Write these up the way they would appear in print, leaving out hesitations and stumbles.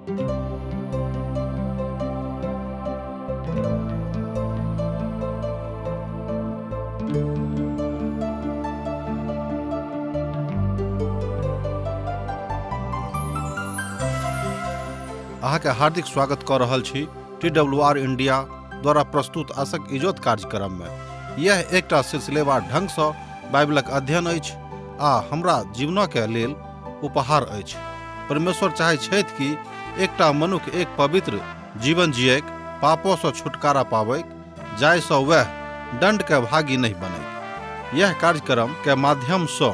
अहाँके हार्दिक स्वागत कऽ रहल छी टी डब्ल्यू आर इंडिया द्वारा प्रस्तुत आशक इजोत कार्यक्रममे। यह एकटा सिलसिलेवार ढंगसँ बाइबलक अध्ययन अछि आ हमरा जीवनके लेल उपहार अछि। परमेश्वर चाहै छथि कि एकटा मनुख एक पवित्र जीवन जियैक, पापोसँ छुटकारा पाबैक, जाहिसँ वएह दण्डके भागी नहि बनैक। यह कार्यक्रम के माध्यमसँ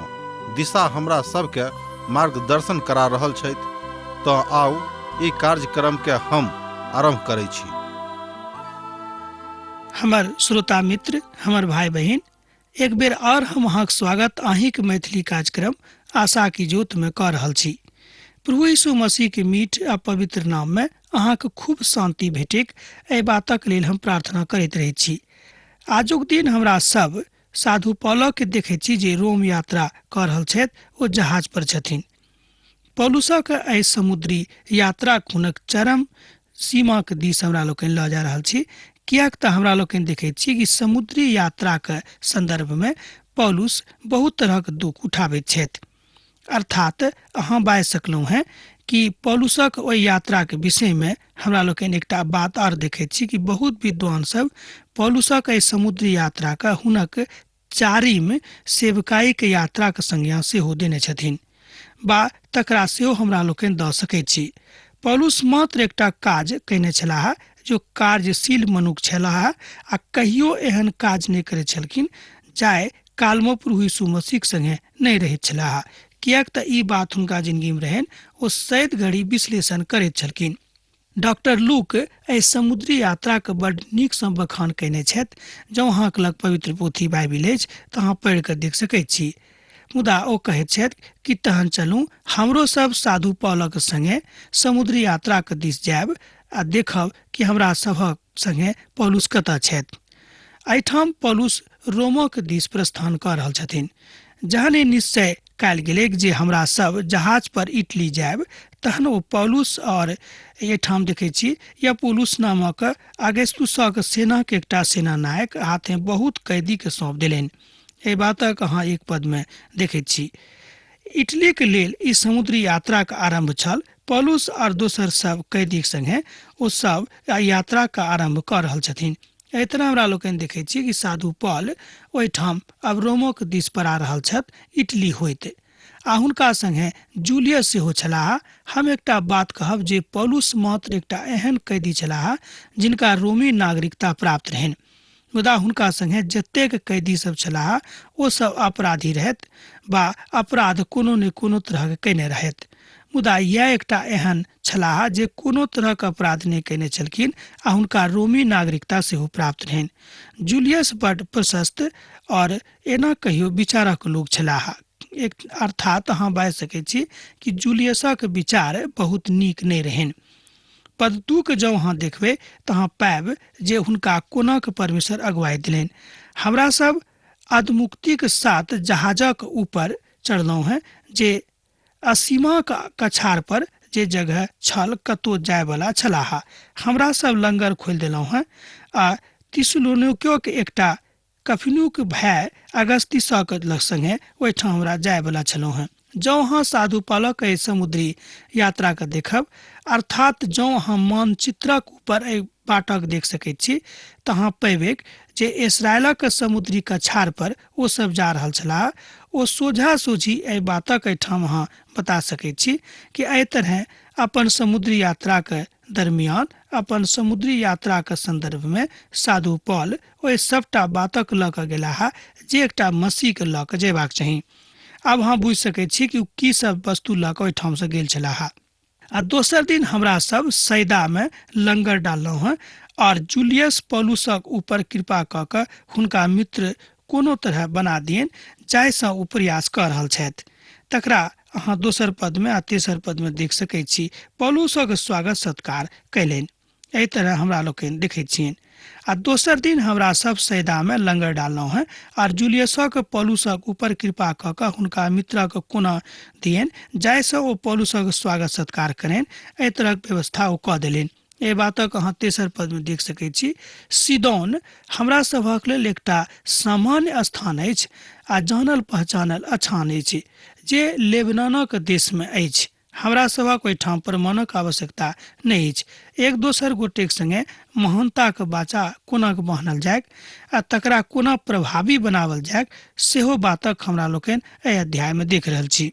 दिशा हमरा सबके मार्गदर्शन करा रहल छथि। तँ आउ ई कार्यक्रम के हम आरम्भ करै छी। हमर श्रोता मित्र, हमर भाई बहिन, एक बेर और हम अहाँक स्वागत अहींक मैथिली कार्यक्रम आशा की ज्योत में कऽ रहल छी। प्रभु यीशु मसीह के मीठ आ पवित्र नाम में अहाँक खूब शांति भेटैक एहि बातक लेल हम प्रार्थना करैत रहैत छी। आजुक दिन हमरा सब साधु पौलक के देखैत छी जे रोम यात्रा कऽ रहल छथि, ओ जहाज पर छथिन। पौलुसक एहि समुद्री यात्राक हुनक चरम सीमाक दिस हमरा लोकनि लऽ जा रहल छी, किएक तऽ हमरा लोकनि देखैत छी कि समुद्री यात्राक सन्दर्भमे पौलुस बहुत तरहक दुख उठाबैत छथि। अर्थात अहाँ बाजि सकलहुँ हेँ कि पौलुसक ओहि यात्राक विषयमे हमरा लोकनि एकटा बात आर देखैत छी कि बहुत विद्वान सब पौलुसक एहि समुद्री यात्राक हुनक चारिम सेवकाईक यात्राक संज्ञा सेहो देने छथिन बा तकरा सेहो हमरा लोकनि दऽ सकैत छी। पौलुस मात्र एकटा काज कयने छलाह जो कार्यशील मनुख छलाह आ कहियो एहन काज नहि करैत छलखिन जाहि कालमे प्रभु यीशु मसीहक संगे नहि रहैत छलाह, किएक तऽ ई बात हुनका जिंदगीमे रहनि, ओ सैद घड़ी विश्लेषण करैत छलखिन। डॉक्टर लूक एहि समुद्री यात्राक बड्ड नीकसँ बखान कयने छथि। जँ अहाँक लग पवित्र पोथी बाइबिल अछि तऽ अहाँ पढ़ि कऽ देख सकैत छी। मुदा ओ कहैत छथि कि तहन चलू हमरो सब साधु पौलक संगे समुद्री यात्राक दिस जायब आ देखब कि हमरा सभक संगे पौलुस कतऽ छथि। एहिठाम पौलुस रोमक दिस प्रस्थान कऽ रहल छथिन। जहन ई निश्चय कयल गेलैक जे हमरा सब जहाज पर इटली जायब, तहन ओ पौलुस और एहिठाम देखैत छी यपुलुस नामक अगस्तुसक सेनाक एकटा सेनानायक हाथे बहुत कैदी के सौंप देलनि। एहि बातक अहाँ एक पद में देखैत छी। इटलीक लेल ई समुद्री यात्राक आरंभ छल। पौलुस और दोसर सब कैदीक संगे ओ सब यात्राक आरंभ कऽ रहल छथिन। एहि तरह हमरा लोकनि देखैत छी कि साधु पॉल ओहिठाम अब रोमक दिस पर आ रहल छथि इटली होइत, आ हुनका संगे जूलियस सेहो छलाह। हम एकटा बात कहब जे पौलुस मात्र एकटा एहन कैदी छलाह जिनका रोमी नागरिकता प्राप्त रहनि, मुदा हुनका संगे जतेक कैदी सब छलाह ओ सब अपराधी रहथि बा अपराध कोनो ने कोनो तरहक कयने रहथि। मुदा यैह एकटा एहन छलाह जे कोनो तरहक अपराध नहि कयने छलखिन आ हुनका रोमी नागरिकता सेहो प्राप्त रहनि। जूलियस बड्ड प्रशस्त और एना कहियो विचारक लोक छलाह। एक अर्थात अहाँ बाजि सकैत छी कि जूलियसक विचार बहुत नीक नहि रहनि। पद 2 के जँ अहाँ देखबै तऽ अहाँ पायब जे हुनका कोना के परमेश्वर अगुवाई देलनि। हमरा सब अधमुक्तिक साथ जहाजक ऊपर चढ़लहुँ हेँ जे असीमाक कछार पर जे जगह छल कतौ जायवला छलाह। हमरा सब लंगर खोलि देलहुँ हेँ आ तिसुलोनिक्योक एकटा कफिनुक भाय अगस्तिसक संगे ओहिठाम हमरा जायवला छलहुँ हेँ। जँ अहाँ साधु पालक एहि समुद्री यात्राके देखब, अर्थात जँ अहाँ मानचित्रक ऊपर एहि बाटक देख सकैत छी, तऽ अहाँ पयबैक जे इसरायलक समुद्री कछार पर ओ सब जा रहल छलाह। ओ सोझा सोझी एहि बातक एहिठाम अहाँ बता सकैत छी कि एहि तरहें अपन समुद्री यात्राक दरमियान अपन समुद्री यात्राक संदर्भ में साधु पॉल ओहि सबटा बातक लऽ कऽ गेलाह जे एकटा मसीहके लऽ कऽ जयबाक चाही। आब अहाँ बुझि सकैत छी कि ओ की सब वस्तु लऽ कऽ ओहिठामसँ गेल छलाह। आ दोसर दिन हमरा सब सैदामे लंगर डाललहुँ हँ और जूलियस पौलुसक ऊपर कृपा कऽ कऽ हुनका मित्र कोनो तरह बना दियनि जाहिसँ ओ प्रयास कऽ रहल छथि। तकरा अहाँ दोसर पदमे आ तेसर पदमे देख सकैत छी। पौलुसक स्वागत सत्कार कयलनि। एहि तरह हमरा लोकनि देखैत छियनि। आ दोसर दिन हमरा सब सैदामे लंगर डाललहुँ हेँ आर जूलियसक पौलुसक ऊपर कृपा कऽ कऽ हुनका मित्रक कोना दियनि जाहिसँ ओ पौलुसक स्वागत सत्कार करनि, एहि तरहक व्यवस्था ओ कऽ देलनि। एहि बातक अहाँ तेसर पदमे देख सकैत छी। सिदोन हमरा सभक लेल एकटा सामान्य स्थान अछि आ जानल पहचानल अछान अछि जे लेबनानक देशमे अछि। हमरा सभक ओहिठाम प्रमाणक आवश्यकता नहि अछि। एक दोसर गोटेक संगे महानताक बाचा कोना बान्हल जाय आ तकरा कोना प्रभावी बनाओल जाय सेहो बातक हमरा लोकनि एहि अध्यायमे देख रहल छी।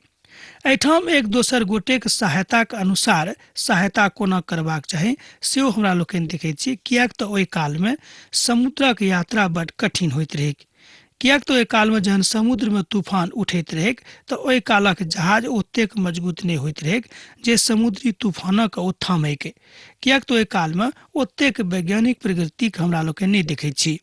एहिठाम एक दोसर गोटेक सहायताक अनुसार सहायता कोना करबाक चाही सेहो हमरा लोकनि देखैत छी, किएक तऽ ओहि कालमे समुद्रक यात्रा बड्ड कठिन होइत रहैक। किएक तऽ ओहि कालमे जहन समुद्रमे तूफान उठैत रहैक तऽ ओहि कालक जहाज ओतेक मजबूत नहि होइत रहैक जे समुद्री तूफानक ओ थामैक, किएक तऽ ओहि कालमे ओतेक वैज्ञानिक प्रगतिक हमरा लोकनि नहि देखैत छी।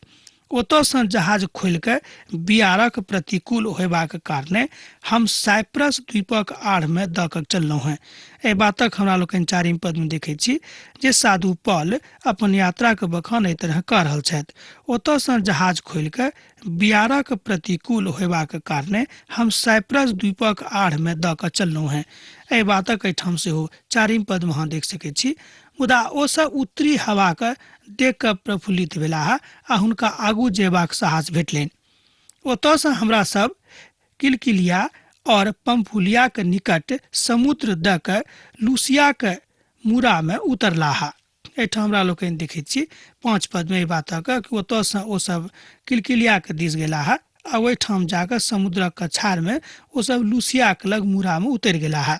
ओतऽसँ जहाज खोलि कऽ बियारक प्रतिकूल होयबाक कारणे हम साइप्रस द्वीपक आड़मे दऽ कऽ चललहुँ हेँ। एहि बातक हमरा लोकनि चारिम पदमे देखैत छी जे साधु पॉल अपन यात्राक बखान एहि तरह कऽ रहल छथि। ओतऽसँ जहाज खोलि कऽ बियारक प्रतिकूल होयबाक कारणे हम साइप्रस द्वीपक आड़मे दऽ कऽ चललहुँ हेँ। एहि बातक एहिठाम सेहो चारिम पदमे अहाँ देख सकैत छी। मुदा ओ सब उत्तरी हवाके देख कऽ प्रफुल्लित भेलाह आ हुनका आगू जेबाक साहस भेटलनि। ओतऽसँ हमरा सब किलकिलिया और पंफुलियाक निकट समुद्र दऽ कऽ लूसियाक मूरामे उतरलाह। एहिठाम हमरा लोकनि देखैत छी 5 पदमे एहि बातक कि ओतऽसँ ओ सब किलकिलियाक दिस गेलाह आ ओहिठाम जाकऽ समुद्रक कछारमे ओ सब लूसियाक लग मूरामे उतरि गेलाह।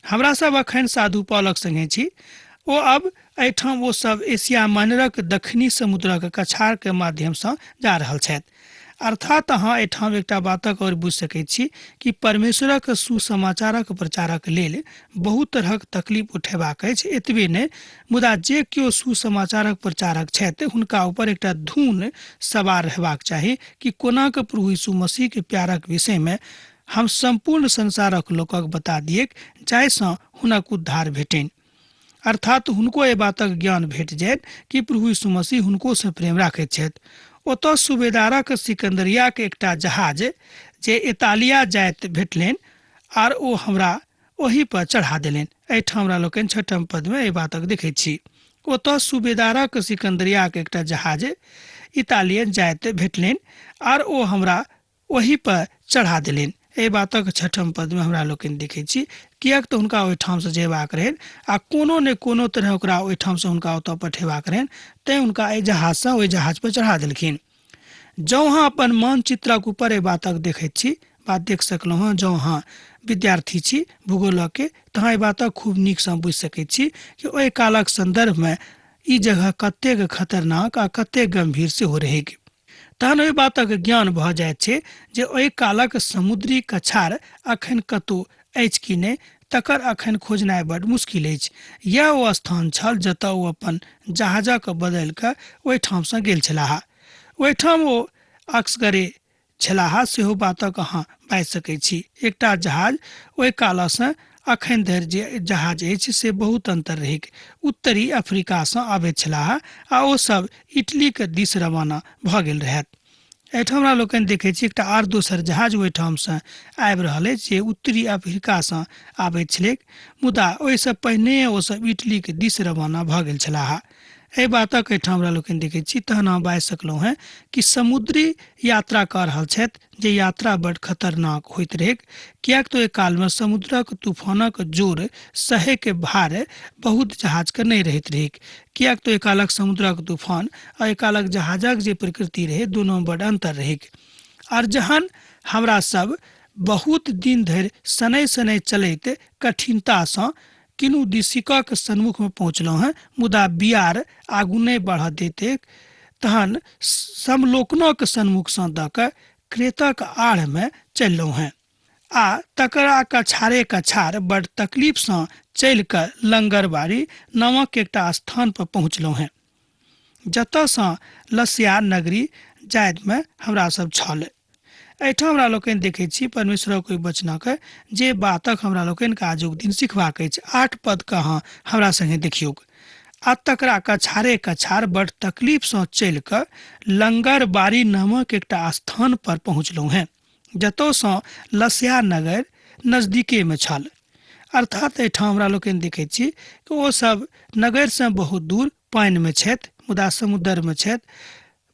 हमरा सब अखन साधु पॉलक संगे छी। ओ अब एहिठाम ओ सब एशिया माइनरक दक्षिणी समुद्रक कछार के माध्यमसँ जा रहल छथि। अर्थात अहाँ एहिठाम एकटा बातक आओर बुझि सकैत छी कि परमेश्वरक सुसमाचारक प्रचारक लेल बहुत तरहक तकलीफ उठेबाक अछि। एतबे नहि, मुदा जे केओ सुसमाचारक प्रचारक छथि हुनका ऊपर एकटा धुन सवार रहबाक चाही कि कोना कऽ प्रभु यीशु मसीह के प्यारक विषयमे हम सम्पूर्ण संसारक लोकक बता दिएक जाहिसँ हुनक उद्धार भेटनि। अर्थात हुनको एहि बातक ज्ञान भेट जायत कि प्रभु यीशु मसीह हुनकोसँ प्रेम राखैत छथि। ओतऽ सूबेदारक सिकंदरियाक एकटा जहाज जे इतालिया जाइत भेटलनि आर ओ हमरा ओहि पर चढ़ा देलनि। एहिठाम हमरा लोकनि छठम पदमे एहि बातक देखैत छी। ओतऽ सूबेदारक सिकंदरियाक एकटा जहाज इतालियन जाइत भेटलनि आर ओ हमरा ओहि पर चढ़ा देलनि। एहि बातक छठम पदमे हमरा लोकनि देखैत छी, किएक तऽ हुनका ओहिठामसँ जयबाक रहनि आ कोनो ने कोनो तरह ओकरा ओहिठामसँ हुनका ओतऽ पठेबाक रहनि, तैँ हुनका एहि जहाजसँ ओहि जहाज पर चढ़ा देलखिन। जँ अहाँ अपन मानचित्रक ऊपर एहि बातक देखैत छी, बात देख सकलहुँ हँ, जँ अहाँ विद्यार्थी छी भूगोलके, तऽ अहाँ एहि बातक खूब नीकसँ बुझि सकैत छी कि ओहि कालक सन्दर्भमे ई जगह कतेक खतरनाक आ कतेक गम्भीर सेहो रहैक। तहन ओहि बातक ज्ञान भऽ जाइत छै जे ओहि कालक समुद्री कछार अखन कतौ अछि कि नहि, तकर अखन खोजनाइ बड मुश्किल अछि। यैह ओ स्थान छल जतऽ ओ अपन जहाजक बदलि कऽ ओहिठामसँ गेल छलाह। ओहिठाम ओ असगरे छलाह सेहो बातक अहाँ बाजि सकैत छी। एकटा जहाज ओहि कालसँ अखन धरि जे जहाज अछि से बहुत अन्तर रहैक। उत्तरी अफ्रीकासँ अबैत छलाह आ ओ सब इटलीक दिस रवाना भऽ गेल रहथि। एहिठाम हमरा लोकनि देखैत छी एकटा आर दोसर जहाज ओहिठामसँ आबि रहल अछि जे उत्तरी अफ्रीकासँ आबैत छलैक, मुदा ओहिसँ पहिने ओ सब इटलीक दिस रवाना भऽ गेल छलाह। एहि बातक एहिठाम हमरा लोकनि देखैत छी। तहन अहाँ बाजि सकलहुँ हेँ कि समुद्री यात्रा कऽ रहल छथि, जे यात्रा बड खतरनाक होइत रहैक, किएक तऽ ओहि कालमे समुद्रक तूफानक जोर सहैके भार बहुत जहाजके नहि रहैत रहैक, किएक तऽ ओहि कालक समुद्रक तूफान आ ओहि कालक जहाजक जे प्रकृति रहै दुनूमे बड अन्तर रहैक। आर जहन हमरा सब बहुत दिन धरि शनैः शनैः चलैत कठिनतासँ किनु दिसिकक सन्मुखमे पहुँचलहुँ हेँ, मुदा बियार आगू नहि बढ़ऽ दैतैक। तहन समलोकनक सन्मुखसँ दऽ कऽ क्रेतक आढ़मे चललहुँ हेँ आ तकरा कछारे कछार बड़ तकलीफसँ चलि कऽ लंगरबाड़ी नामक एकटा स्थानपर पहुँचलहुँ हेँ, जतऽसँ लसिया नगरी जाइतमे हमरा सब छल। एहिठाम हमरा लोकनि देखैत छी परमेश्वरक ओहि वचनक जे बातक हमरा लोकनिके आजुक दिन सिखबाक अछि। 8 पदके अहाँ हमरा संगे देखियौक। आ तकरा कछारे कछार बड़ तकलीफसँ चलि कऽ लंगरबाड़ी नामक एकटा स्थान पर पहुँचलहुँ हेँ, जतऽसँ लसिया नगर नजदीकेमे छल। अर्थात एहिठाम हमरा लोकनि देखैत छी कि ओसभ नगरसँ बहुत दूर पानिमे छथि, मुदा समुद्रमे छथि।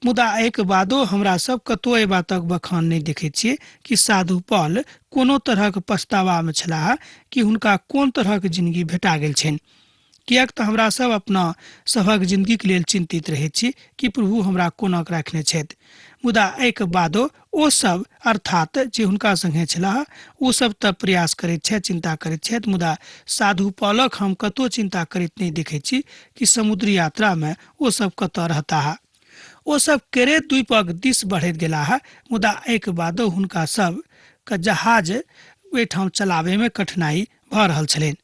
मुदा एहिके बादो हमरा सब कतहु एहि बातक बखान नहि देखैत छियै कि साधु पॉल कोनो तरहक पछतावामे छलाह कि हुनका कोन तरहक जिनगी भेटा गेल छनि। किएक तऽ हमरा सब अपना सभक जिनगीके लेल चिन्तित रहैत छी कि प्रभु हमरा कोना राखने छथि। मुदा एहिके बादो ओ सब अर्थात जे हुनका संगे छलाह ओ सब तऽ प्रयास करैत छथि, चिन्ता करैत छथि, मुदा साधु पॉलक हम कतहु चिन्ता करैत नहि देखैत छी कि समुद्री यात्रामे ओ सब कतऽ रहताह। ओ सब केरे द्वीपक दिस बढ़ैत गेलाह, मुदा एहिके बादो हुनका सबके जहाज ओहिठाम चलाबैमे कठिनाइ भऽ रहल छलनि।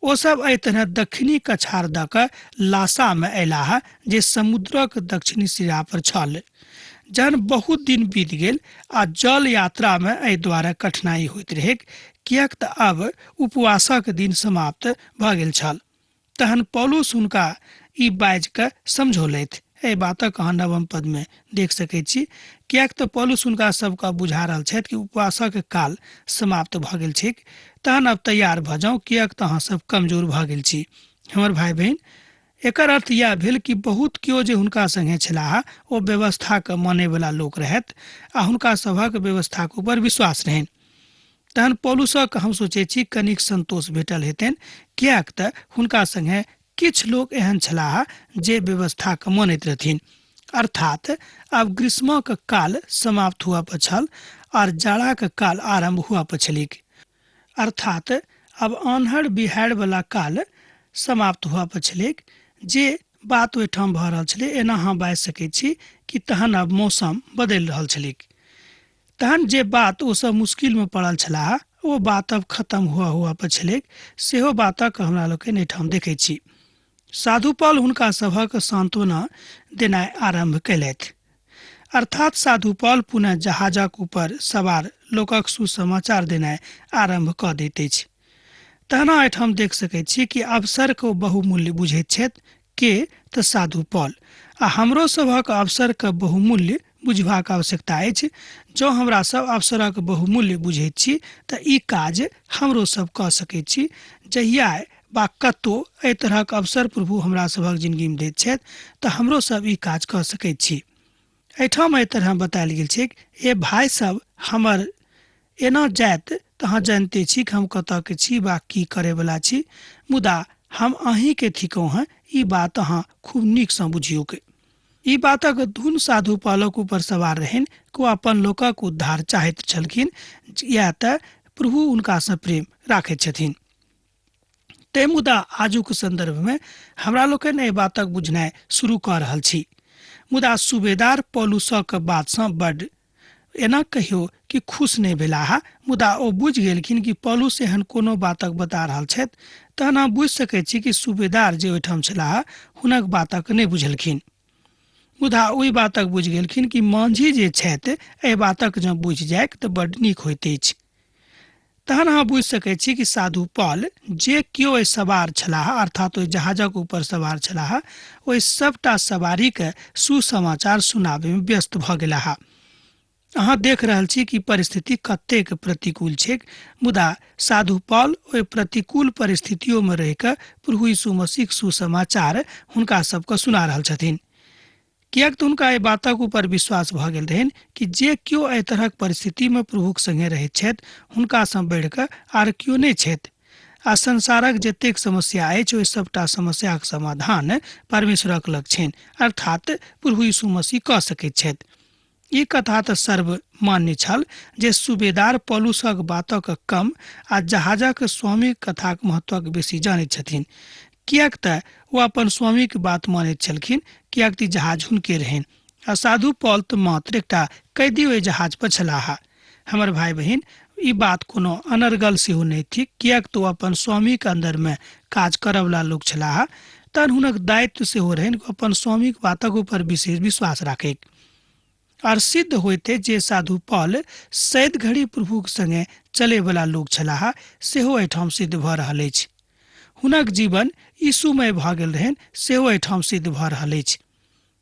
ओ सब एहि तरह दक्षिणी कछार दऽ कऽ लासामे अयलाह जे समुद्रक दक्षिणी सिरा पर छल। जहन बहुत दिन बीत गेल आ जल यात्रामे एहि दुआरे कठिनाइ होइत रहैक किएक तऽ आब उपवासक दिन समाप्त भऽ गेल छल। तहन पौलुस हुनका ई बाजि कऽ समझौलथि। एहि बातक अहाँ नवम पदमे देख सकैत छी, किएक तऽ पौलुस हुनका सबके बुझा रहल छथि कि उपवासक काल समाप्त भऽ गेल छैक, तहन आब तैयार भऽ जाउ, किएक तऽ अहाँ सब कमजोर भऽ गेल छी। हमर भाय बहिन, एकर अर्थ इएह भेल कि बहुत केओ जे हुनका संगे छलाह ओ व्यवस्थाके मानैवला लोक रहथि आ हुनका सभक व्यवस्थाक ऊपर विश्वास रहनि। तहन पौलुसक हम सोचै छी कनिक संतोष भेटल हेतनि, किएक तऽ हुनका संगे किछु लोक एहन छलाह जे व्यवस्थाके मानैत रहथिन। अर्थात आब ग्रीष्मक काल समाप्त हुआ पर छल आर जाड़ाक काल आरंभ हुआ पर छलिक। अर्थात आब आन्हर बिहाड़ि वाला काल समाप्त हुआ पर छलैक। जे बात ओहिठाम भऽ रहल छलै एना अहाँ बाजि सकैत छी कि तहन आब मौसम बदलि रहल छलैक। तहन जे बात ओ सब मुश्किलमे पड़ल छलाह ओ बात अब खत्म हुआ हुआ पर छलैक, सेहो बातक हमरा लोकनि एहिठाम देखै छी। साधु पॉल हुनका सभक सांत्वना देनाइ आरंभ कयलथि। अर्थात साधु पॉल पुनः जहाजक ऊपर सवार लोकक सुसमाचार देनाइ आरंभ कऽ दैत अछि। तहना एहिठाम देख सकैत छी कि अवसरके ओ बहुमूल्य बुझैत छथि के तऽ साधु पॉल। आ हमरो सभक अवसरके बहुमूल्य बुझबाक आवश्यकता अछि। जँ हमरा सब अवसरक बहुमूल्य बुझैत छी तऽ ई काज हमरो सब कऽ सकैत छी। जहिया वा कतहु एहि तरहक अवसर प्रभु हमरा सभक जिनगीमे दैत छथि तऽ हमरो सब ई काज कऽ सकैत छी। एहिठाम एहि तरह बतायल गेल छैक, हे भाय सब, हमर एना जायत तऽ अहाँ जानिते छी कि हम कतऽ के छी वा की करैवला छी, मुदा हम अहींके थिकहुँ हेँ, ई बात अहाँ खूब नीकसँ बुझियौक। ई बातक धुन साधु पालक ऊपर सवार रहनि कि ओ अपन लोकक उद्धार चाहैत छलखिन, इएह तऽ प्रभु हुनकासँ प्रेम राखैत छथिन। तै मुदा आजुक संदर्भमे हमरा लोकनि एहि बातक बुझनाइ शुरू कऽ रहल छी। मुदा सूबेदार पौलुसक बातसँ बड्ड एना कहियो कि खुश नहि भेलाह, मुदा ओ बुझि गेलखिन कि पौलुस एहन कोनो बातक बता रहल छथि। तहन अहाँ बुझि सकैत छी कि सूबेदार जे ओहिठाम छलाह हुनक बातक नहि बुझलखिन, मुदा ओहि बातक बुझि गेलखिन कि माँझी जे छथि एहि बातक जँ बुझि जाइक तऽ बड्ड नीक होइत अछि। तहन अहाँ बुझि सकैत छी कि साधु पॉल जे केओ एहि सवार छलाह, अर्थात ओहि जहाजक ऊपर सवार छलाह, ओहि सबटा सवारीके सुसमाचार सुनाबैमे व्यस्त भऽ गेलाह। अहाँ देख रहल छी कि परिस्थिति कतेक प्रतिकूल छैक, मुदा साधु पॉल ओहि प्रतिकूल परिस्थितियोमे रहि कऽ प्रभु यीशु मसीहक सुसमाचार हुनका सबके सुना रहल छथिन। किएक तऽ हुनका एहि बातक ऊपर विश्वास भऽ गेल रहनि कि जे केओ एहि तरहक परिस्थितिमे प्रभुक संगे रहैत छथि हुनकासँ बढ़ि कऽ आर केओ नहि छथि आ संसारक जतेक समस्या अछि ओहि सभटा समस्याक समाधान परमेश्वरक लग छनि, अर्थात प्रभु यीशु मसीह कऽ सकैत छथि। ई कथा तऽ सर्वमान्य छल जे सूबेदार पौलुसक बातक कम आ जहाजक स्वामीक कथाक महत्वक बेसी जानैत छथिन, किएक तऽ ओ अपन स्वामीक बात मानैत छलखिन, किएक तऽ जहाज हुनके रहनि आ साधु पॉल तऽ मात्र एकटा कैदी ओहि जहाज पर छलाह। हमर भाय बहिन, ई बात कोनो अनर्गल सेहो नहि थिक, किएक तऽ ओ अपन स्वामीक अन्दरमे काज करऽवला लोक छलाह, तहन हुनक दायित्व सेहो रहनि कि अपन स्वामीक बातक ऊपर विशेष विश्वास राखैक। आर सिद्ध होइते जे साधु पॉल सैद घड़ी प्रभुक संगे चलैवला लोक छलाह सेहो एहिठाम सिद्ध भऽ रहल अछि। हुनक जीवन यीशुमय भऽ गेल रहनि सेहो एहिठाम सिद्ध भऽ रहल अछि।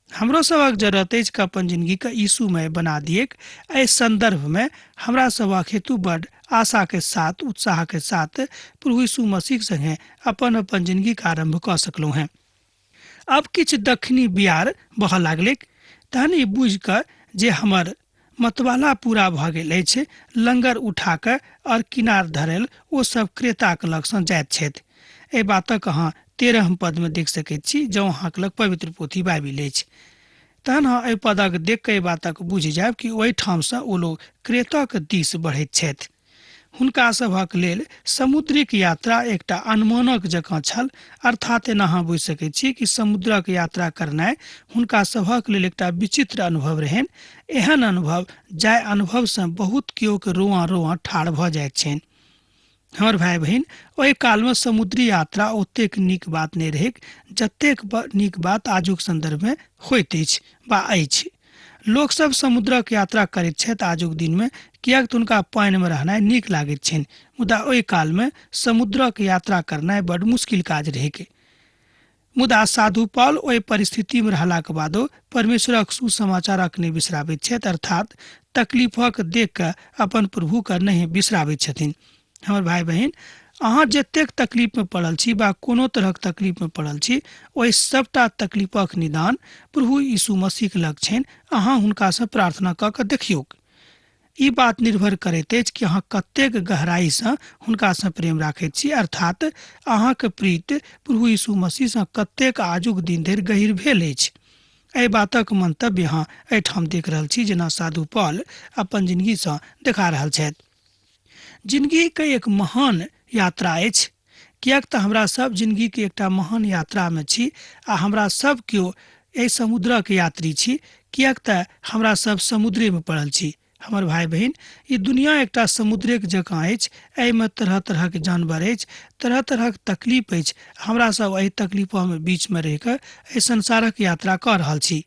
हमरो सभक जरूरत अछि कि अपन जिंदगीके यीशुमय बना दिएक। एहि संदर्भमे हमरा सभक हेतु बड आशा के साथ, उत्साह के साथ प्रभु यीशु मसीह संगे अपन अपन जिंदगीके आरम्भ कऽ सकलहुँ हेँ। अब किछु दक्षिणी बिहार बहऽ लागलैक, तहन ई बुझि कऽ जे हमर मतवाला पूरा भऽ गेल अछि, लंगर उठा कऽ और किनार धरल ओ सब क्रेताक लगसँ जाइत छथि। एहि बातक अहाँ 13 पदमे देख सकैत छी, जँ अहाँके लग पवित्र पोथी बाइबिल अछि। तहन अहाँ एहि पदक देख कऽ एहि बातक बुझि जायब कि ओहिठामसँ ओ लोग क्रेतक दिस बढ़ैत छथि। हुनका सभक लेल समुद्रिक यात्रा एकटा अनमानक जकाँ छल, अर्थात एना अहाँ बुझि सकैत छी कि समुद्रक यात्रा करनाइ हुनका सभक लेल एकटा विचित्र अनुभव रहनि। एहन अनुभव जाहि अनुभवसँ बहुत केओके रोआँ रोआँ ठाढ़ भऽ जाइत छनि। हमर भाइ बहिन, ओहि कालमे समुद्री यात्रा ओतेक नीक बात नहि रहैक जतेक नीक बात आजुक सन्दर्भमे होइत अछि वा अछि। लोकसभ समुद्रक यात्रा करैत छथि आजुक दिनमे, किएक तऽ हुनका पानिमे रहनाइ नीक लागैत छनि, मुदा ओहि कालमे समुद्रक यात्रा करनाइ बड मुश्किल काज रहैक। मुदा साधु पॉल ओहि परिस्थितिमे रहलाक बादो परमेश्वरक सुसमाचारक नहि बिसराबैत छथि, अर्थात तकलीफक देख कऽ अपन प्रभुके नहि बिसराबैत छथिन। हमर भाइ बहिन, अहाँ जतेक तकलीफमे पड़ल छी वा कोनो तरहक तकलीफमे पड़ल छी, ओहि सभटा तकलीफक निदान प्रभु यीशु मसीहके लग छनि। अहाँ हुनकासँ प्रार्थना कऽ कऽ देखियौक। ई बात निर्भर करैत अछि कि अहाँ कतेक गहराइसँ हुनकासँ प्रेम राखैत छी, अर्थात अहाँके प्रीत प्रभु यीशु मसीहसँ कतेक आजुक दिन धरि गहीर भेल अछि। एहि बातक मंतव्य अहाँ एहिठाम देख रहल छी, जेना साधु पॉल अपन जिंदगीसँ देखा रहल छथि। जिंदगीके एक महान यात्रा अछि, किएक तऽ हमरा सब जिंदगीके एकटा महान यात्रामे छी आ हमरा सब केओ एहि समुद्रक यात्री छी, किएक तऽ हमरा सब समुद्रेमे पड़ल छी। हमर भाइ बहिन, ई दुनिया एकटा समुद्रेक जकाँ अछि। एहिमे तरह तरहक जानवर अछि, तरह तरहक तकलीफ अछि। हमरा सब एहि तकलीफमे बीचमे रहि कऽ एहि संसारक यात्रा कऽ रहल छी।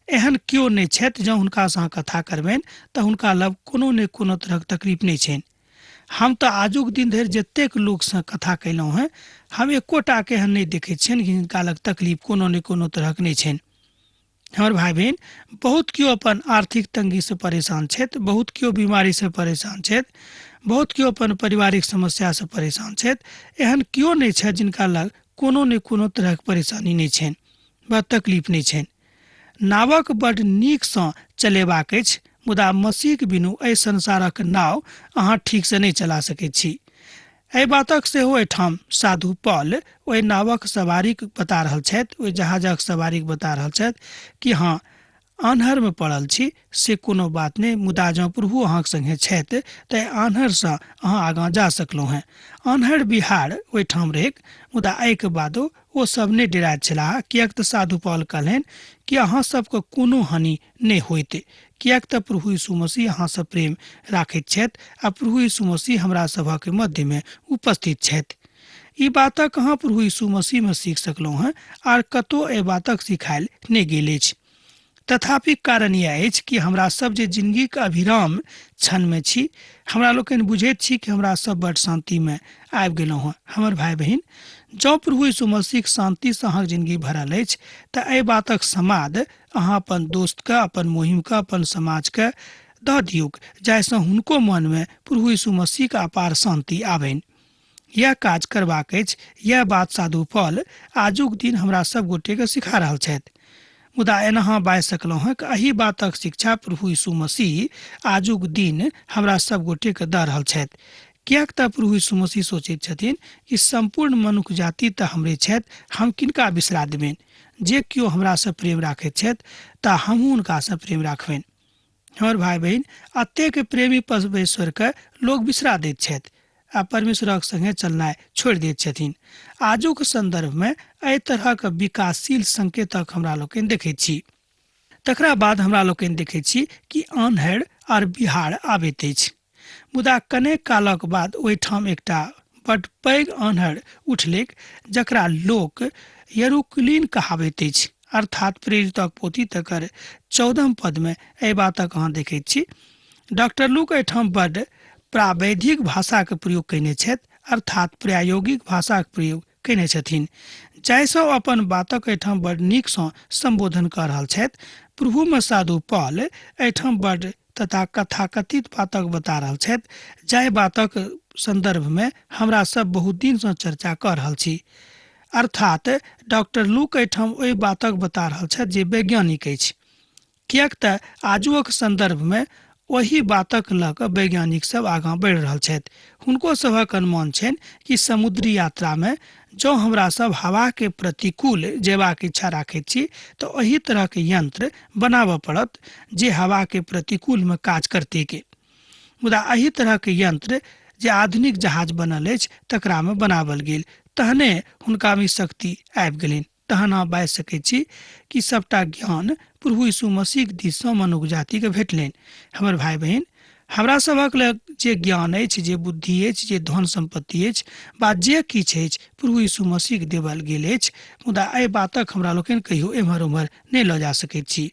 एहन केओ नहि छथि जँ हुनकासँ अहाँ कथा करबनि तऽ हुनका लग कोनो ने कोनो तरहक तकलीफ नहि छनि। हम तऽ आजुक दिन धरि जतेक लोकसँ कथा कयलहुँ हेँ, हम एकोटाके एहन नहि देखैत छियनि कि हिनका लग तकलीफ कोनो ने कोनो तरहक नहि छनि। हमर भाइ बहिन, बहुत केओ अपन आर्थिक तंगीसँ परेशान छथि, बहुत केओ बीमारीसँ परेशान छथि, बहुत केओ अपन पारिवारिक समस्यासँ परेशान छथि। एहन केओ नहि छथि जिनका लग कोनो ने कोनो तरहक परेशानी नहि छनि वा तकलीफ नहि छनि। नावक बड नीकसँ चलेबाक अछि, मुदा मसीहक बिनु एहि संसारक नाव अहाँ ठीकसँ नहि चला सकैत छी। एहि बातक सेहो एहिठाम साधु पॉल ओहि नावक सवारीक बता रहल छथि, ओहि जहाजक सवारीक बता रहल छथि कि हँ, आन्हरमे पड़ल छी से कोनो बात नहि, मुदा जँ प्रभु अहाँके संगे छथि तऽ आन्हरसँ अहाँ आगाँ जा सकलहुँ हेँ। आन्हर बिहार ओहिठाम रहैक, मुदा एहिके बादो ओ सब नहि डेराइत छलाह, किएक तऽ साधु पॉल कहलनि कि अहाँ सबके कोनो हानि नहि होइत, किएक तऽ प्रभु यीशु मसीह अहाँसँ प्रेम राखैत छथि आ प्रभु यीशु मसीह हमरा सभक मध्यमे उपस्थित छथि। ई बातक अहाँ प्रभु यीशु मसीहमे सीख सकलहुँ हेँ, आर कतहु एहि बातक सिखायल नहि गेल अछि। तथापि कारण यैह अछि कि हमरा सब जे जिंदगीक अभिराम क्षणमे छी, हमरा लोकनि बुझैत छी कि हमरा सब बड शान्तिमे आबि गेलहुँ हँ। हमर भाइ बहिन, जँ प्रभु यीशु मसीहक शान्तिसँ अहाँक जिंदगी भरल अछि तऽ एहि बातक समाद अहाँ अपन दोस्तके, अपन मुहिमके, अपन समाजके दऽ दियौक, जाहिसँ हुनको मनमे प्रभु यीशु मसीहक अपार शान्ति आबनि। यैह काज करबाक अछि। यैह बात साधु पॉल आजुक दिन हमरा सब गोटेके सिखा रहल छथि। मुदा एना अहाँ बाजि सकलहुँ हँ कि एहि बातक शिक्षा प्रभु यीशु मसीह आजुक दिन हमरा सब गोटेके दऽ रहल छथि, किएक तऽ प्रभु यीशु मसीह सोचैत छथिन कि सम्पूर्ण मनुख जाति तऽ हमरे छथि, हम किनका बिसरा देबनि? जे केओ हमरासँ प्रेम राखैत छथि तऽ हमहूँ हुनकासँ प्रेम राखबनि। हमर भाइ बहिन, एतेक प्रेमी परमेश्वरके लोक बिसरा दैत छथि आ परमेश्वरक संगे चलनाइ छोड़ि दैत छथिन। आजुक सन्दर्भमे एहि तरहक विकासशील संकेतक हमरा लोकनि देखैत छी। तकरा बाद हमरा लोकनि देखैत छी कि आन्हर आर बिहार आबैत अछि, मुदा कनेक कालक बाद ओहिठाम एकटा बड पैघ आन्हर उठलैक, जकरा लोक यरूकुलीन कहाबैत अछि, अर्थात प्रेरितक पोथी तकर 14 पदमे एहि बातक अहाँ देखैत छी। डॉक्टर लूक एहिठाम बड प्रावैधिक भाषाके प्रयोग कयने छथि, अर्थात प्रायोगिक भाषाक प्रयोग कयने छथिन, जाहिसँ ओ अपन बातक एहिठाम बड नीकसँ सम्बोधन कऽ रहल छथि। प्रभुमे साधु पॉल एहिठाम बड तथा कथाकथित बातक बता रहल छथि, जाहि बातक सन्दर्भमे हमरा सब बहुत दिनसँ चर्चा कऽ रहल छी। अर्थात डॉक्टर लूक एहिठाम ओहि बातक बता रहल छथि जे वैज्ञानिक अछि, किएक तऽ आजुक सन्दर्भमे ओहि बातक लऽ कऽ वैज्ञानिक सब आगाँ बढ़ि रहल छथि। हुनको सभक अनुमान छनि कि समुद्री यात्रामे जँ हमरा सब हवाके प्रतिकूल जेबाक इच्छा राखैत छी तऽ ओहि तरहके यंत्र बनाबऽ पड़त जे हवाके प्रतिकूलमे काज करतैक। मुदा एहि तरहके यंत्र जे आधुनिक जहाज बनल अछि तकरामे बनावल गेल, तहने हुनकामे शक्ति आबि गेलनि। तहन अहाँ बाजि सकैत छी कि सबटा ज्ञान प्रभु यीशु मसीहक दिससँ मनुख जातिके भेटलनि। हमर भाय बहिन, हमरा सभक लग जे ज्ञान अछि, जे बुद्धि अछि, जे धन सम्पत्ति अछि वा जे किछु अछि, प्रभु यीशु मसीहक देवल गेल अछि। मुदा एहि बातक हमरा लोकनि कहियो एम्हर ओम्हर नहि लऽ जा सकैत छी।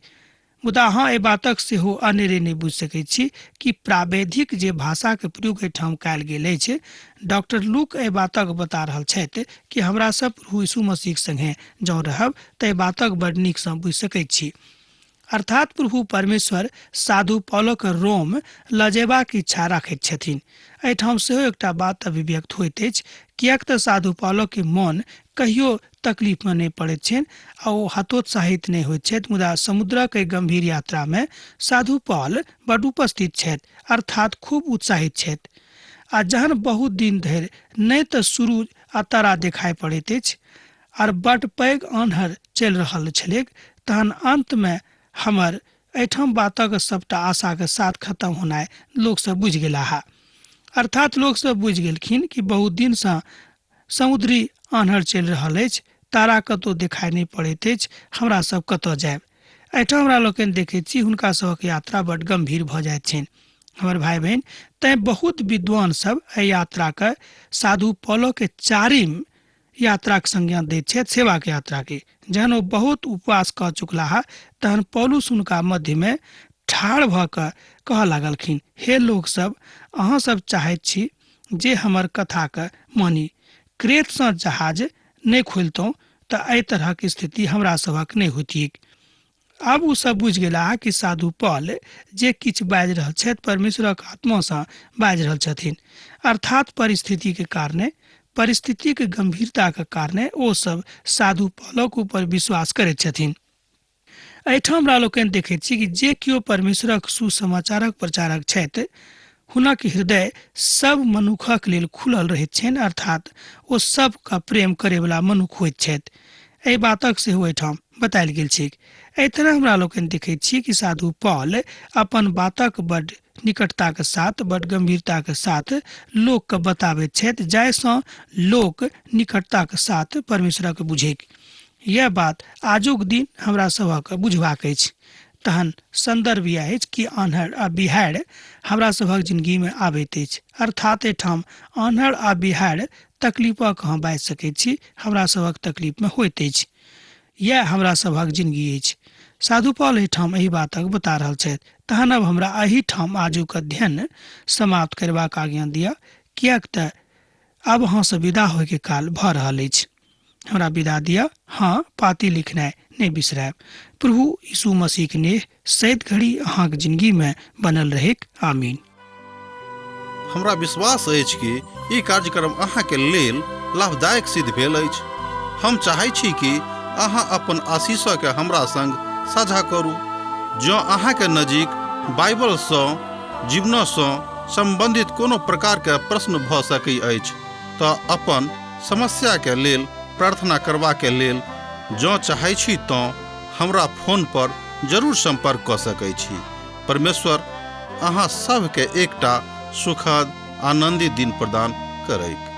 मुदा अहाँ एहि बातक सेहो अनेरे नहि बुझि सकैत छी कि प्रावैधिक जे भाषाके प्रयोग एहिठाम कयल गेल अछि, डॉक्टर लूक एहि बातक बता रहल छथि कि हमरा सब प्रभु यीशु मसीहक संगे जँ रहब तऽ एहि बातक बड नीकसँ बुझि सकैत छी। अर्थात प्रभु परमेश्वर साधु पौलक रोम लजेबाक इच्छा राखैत छथिन। एहिठाम सेहो एकटा बात अभिव्यक्त होइत अछि, किएक तऽ साधु पौलक मन कहियो तकलीफमे नहि पड़ैत छनि आ ओ हतोत्साहित नहि होइत छथि। मुदा समुद्रक एहि गंभीर यात्रामे साधु पॉल बड उपस्थित छथि, अर्थात खूब उत्साहित छथि। आ जहन बहुत दिन धरि नहि तऽ सूरुज आ तारा देखाइ पड़ैत अछि आर बड पैघ आन्हर चलि रहल छलैक, तहन अन्तमे हमर एहिठाम बातक सबटा आशाके साथ खत्म होनाइ लोकसभ बुझि गेलाह। अर्थात लोकसभ बुझि गेलखिन कि बहुत दिनसँ समुद्री आन्हर चलि रहल अछि, तारा कतौ देखाइ नहि पड़ैत अछि, हमरा सब कतऽ जायब। एहिठाम हमरा लोकनि देखैत छी हुनका सभक यात्रा बड गंभीर भऽ जाइत छनि। हमर भाय बहिन, तैं बहुत विद्वान सब एहि यात्राके साधु पौलके चारिम यात्राक संज्ञा दैत छथि, सेवाक यात्राके। जहन ओ बहुत उपवास कऽ चुकलाह तहन पौलुस हुनका मध्यमे ठाढ़ भऽ कऽ कहऽ लागलखिन, हे लोक सब, अहाँ सब चाहैत छी जे हमर कथाके मानी। क्रेतसँ जहाज नहि खोलितहुँ तऽ एहि तरहक स्थिति हमरा सभक नहि होइतिक। आब ओ सब बुझि गेलाह कि साधु पॉल जे किछु बाजि रहल छथि परमेश्वरक आत्मासँ बाजि रहल छथिन। अर्थात परिस्थितिके कारणे, परिस्थितिक गंभीरताके कारणे ओ सब साधु पॉलक ऊपर विश्वास करैत छथिन। एहिठाम हमरा लोकनि देखैत छी कि जे केओ परमेश्वरक सुसमाचारक प्रचारक छथि हुनक हृदय सब मनुखक लेल खुलल रहैत छनि, अर्थात ओ सबके प्रेम करैवला मनुख होइत छथि। एहि बातक सेहो एहिठाम बतायल गेल छैक। एहि तरह हमरा लोकनि देखैत छी कि साधु पॉल अपन बातक बड निकटताके साथ, बड गंभीरताके साथ लोकके बताबैत छथि, जाहिसँ लोक निकटताके साथ परमेश्वरक बुझैक। यह बात आजुक दिन हमरा सभक बुझबाक अछि। तहन सन्दर्भ यह अछि कि आन्हर आ बिहाड़ि हमरा सभक जिंदगीमे आबैत अछि। अर्थात एहिठाम आन्हर आ बिहाड़ि तकलीफक अहाँ बाजि सकैत छी, हमरा सभक तकलीफमे होइत अछि। यैह हमरा सभक जिंदगी अछि। साधु पॉल एहिठाम एहि बातक बता रहल छथि। तहन अब हमरा एहिठाम आजुक अध्ययन समाप्त करबाक आज्ञा दिअ, किएक तऽ आब अहाँसँ विदा होइके काल भऽ रहल अछि। हमरा विदा दिअ, हाँ, पाती लिखनाइ नहि बिसरायब। प्रभु यीशु मसीहक नेह सैत घड़ी अहाँक जिंदगीमे बनल रहैक। आमीन। हमरा विश्वास अछि कि ई कार्यक्रम अहाँके लेल लाभदायक सिद्ध भेल अछि। हम चाहै छी कि अहाँ अपन आशीषके हमरा संग साझा करू। जँ अहाँके नजीक बाइबलसँ जीवनसँ सम्बन्धित कोनो प्रकारके प्रश्न भऽ सकै अछि तऽ अपन समस्याके लेल प्रार्थना करबाके लेल जँ चाहै छी तँ हमरा फोन पर जरूर सम्पर्क कऽ सकै छी। परमेश्वर अहाँ सभके एकटा सुखद आनन्दित दिन प्रदान करैक।